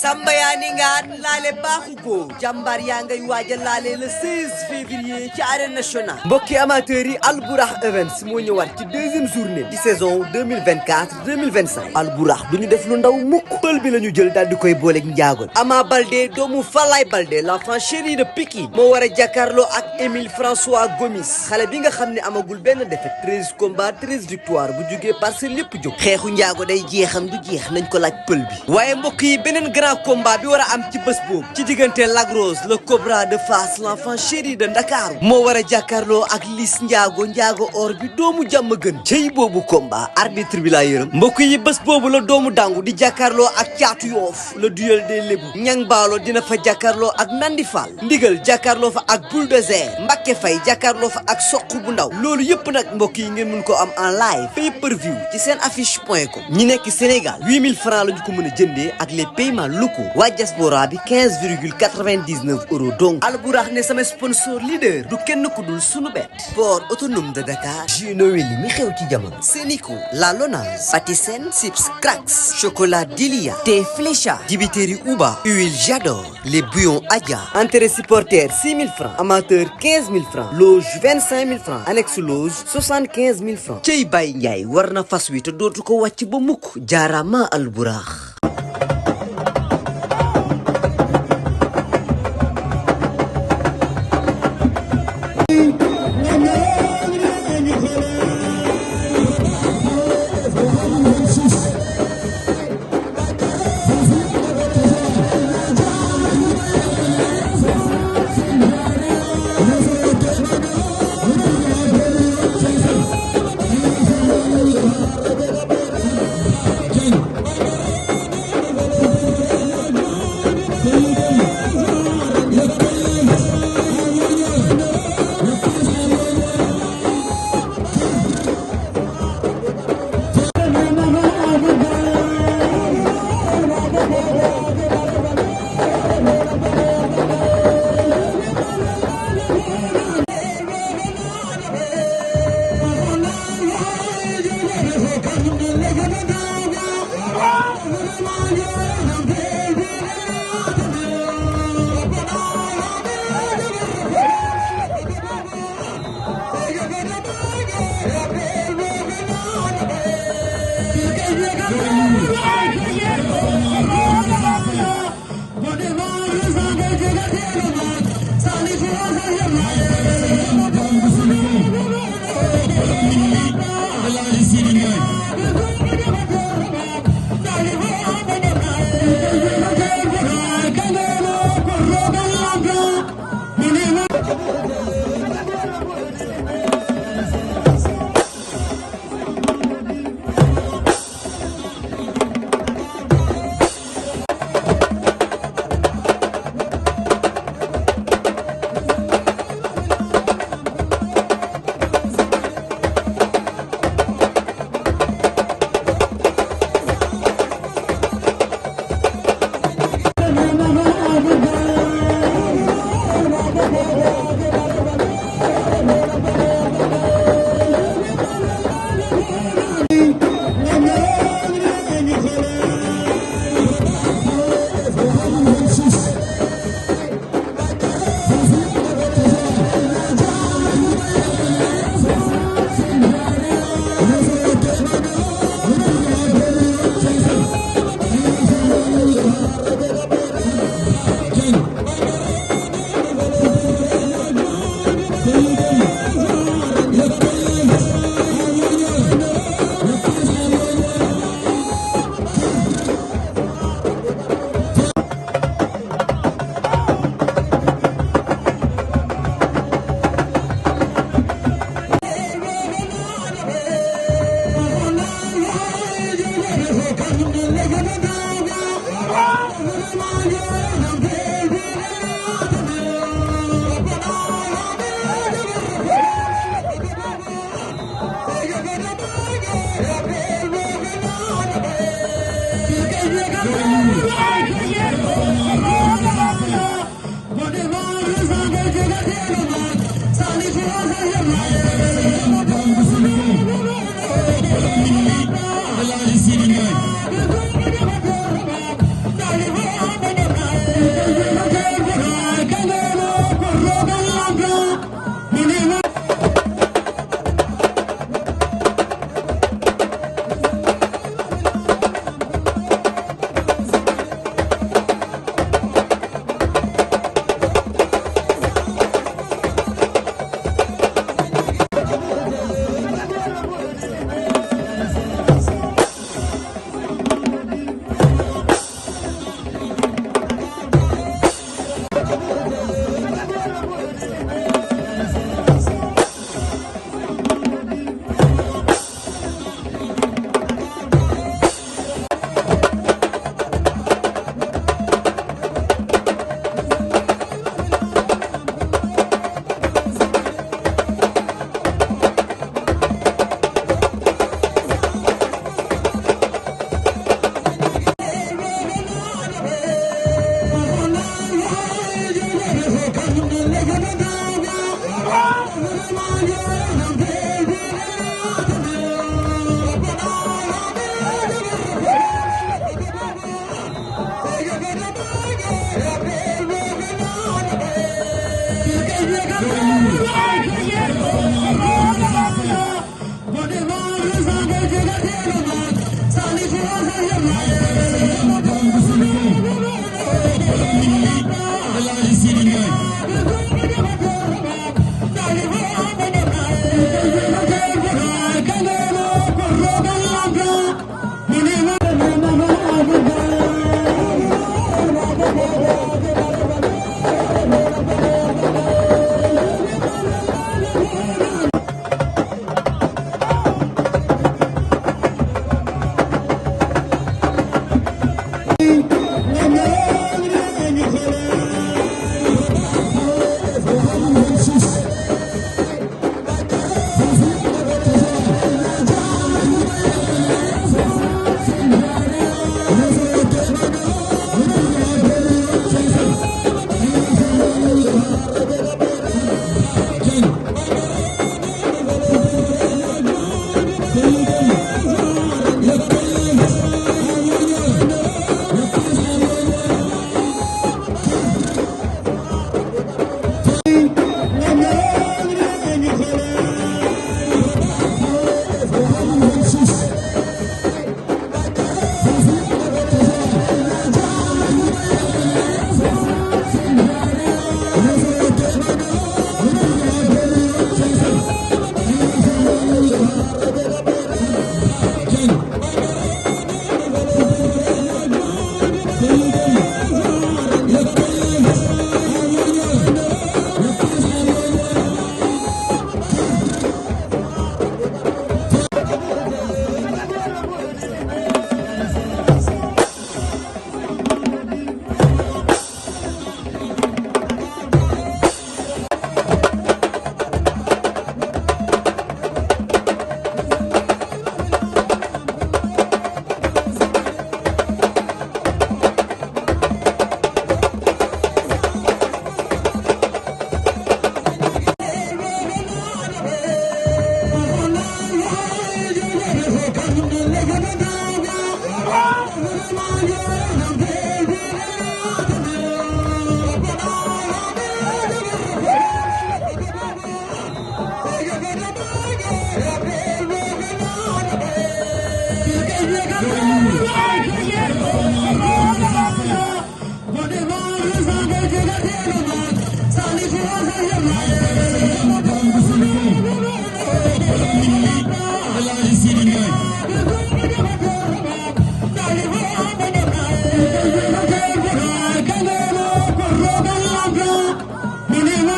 Samba yaa ni ngaan laale baaxu ko jàmbaar yaa ngay waaja laale le 16 février ci arène nationale mbokki amateurs yi Albourakh Events moo ñëwaat ci deuxième journée ci saison 2024-2025 Albourakh du ñu def lu ndaw mukk pël bi la ñu jël daal di koy booleeg njaagoon Ama Baldé doomu Falaye Baldé l'enfant chéri de Pikine moo war a jàkkaarloo ak Émile François Gomis xale bi nga xam ne amagul benn défaite 13 combats 13 victoires bu jugee Parcelles lépp jóg xeexu njaago day jeexam du jeex nañ ko laaj pël bi waaye mbokk yi beneen grand combat bi war a am ci bés boobu ci diggante Lac Rose le Cobra de Fass l'enfant chéri de Ndakaaru moo war a jàkkaarloo ak Liss njaago or bi doomu jàmm gën cey boobu combat arbitre bi laa yërëm mbokk yi bés boobu la doomu dangu di jàkkaarloo ak caatu yoof le duel des lébu ñang baalo dina fa jàkkaarloo ak Nandi Fall ndigal jàkkaarloo fa ak bulldozer Mbacké Faye jàkkaarloo fa ak soq bu ndaw loolu yëpp nag mbokk yi ngeen mun ko am en live pay per view ci seen affiche.com ñi nekk Sénégal 8000 francs lañu ko mën a jëndee ak les paiements locaux waa diaspora bi 15,99 euros donc Albourakh ne sama sponsor leader du kenn ku dul sunu bet port autonome de Dakar jus Noël mi xew ci jamono Sénico La Lonase Patisen Sips Cracks chocolat Dilia thé Flécha dibiteri Uba huile J'adore les bouillons Adja entrée supporter 6000 francs amateur 15000 francs loge 25000 francs annexe loge 75000 francs cey Baye Ndiaye war na fas wi te dootu ko wàcc ba mukk jaarama Albourakh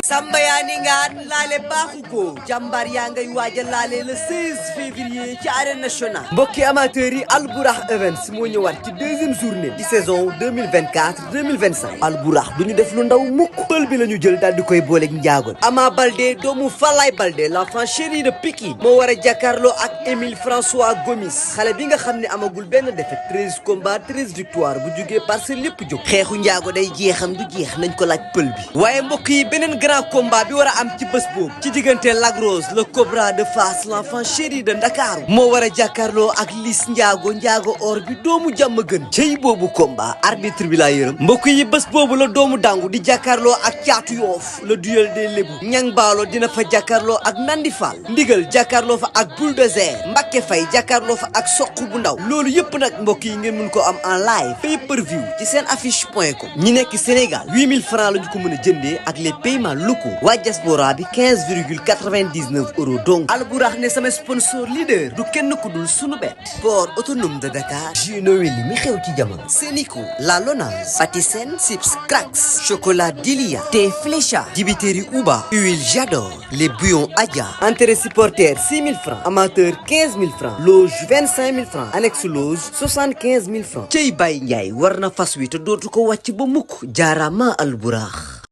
Samba yaa ni ngaan laale baaxu ko jàmbaar yaa ngay waaj a laale le 16 février ci arène nationale mbokki amateurs yi Albourakh Events moo ñëwaat ci deuxième journée di saison 2024-2025 Albourakh duñu def lu ndaw mukk pël bi la ñu jël daal di koy booleeg njaagoon Ama Baldé doomu Falaye Baldé l'enfant chéri de Pikine moo war a jàkkaarloo ak Émile François Gomis xale bi nga xam ne amagul benn défaite 13 combats 13 victoires bu jugee Parcelles lépp jóg xeexu njaago day jeexam du jeex nañ ko laaj pël bi waaye mbokk yi beneen grand combat bi war a am ci bés boobu ci diggante Lac Rose le Cobra de Fass l'enfant chéri de Ndakaaru moo war a jàkkaarloo ak Liss Ndiago or bi doomu jàmm gën cey boobu combat arbitre bi laa yërëm mbokk yi bés boobu la doomu dangu di jàkkaarloo ak caatu yoof le duel des lébu ñang baalo dina fa jàkkaarloo ak Nandi Fall ndigal jàkkaarloo fa ak bulldozer Mbacké Faye jàkkaarloo fa ak soq bu ndaw loolu yëpp nag mbokk yi ngeen mun ko am en live pay per view ci seen affiche.com ñi nekk Sénégal 8000 francs la ñu ko mën a jëndee ak les paiements locaux waa diaspora bi 15,99 euros donc Albourakh ne sama sponsor leader du kenn ku dul sunu bet port autonome de Dakar Junoweli mi xew ci jamono Sénico La Lonase Patisen Sips Cracks chocolat Dilia thé Flécha dibiteri Uba huile J'adore les bouillons Adja entrée supporter 6000 francs amateur 15000 francs loge 25000 francs annexe loge 75000 francs cey Baye Ndiaye war na fas wi te dootu ko wàcc ba mukk jaarama Albourakh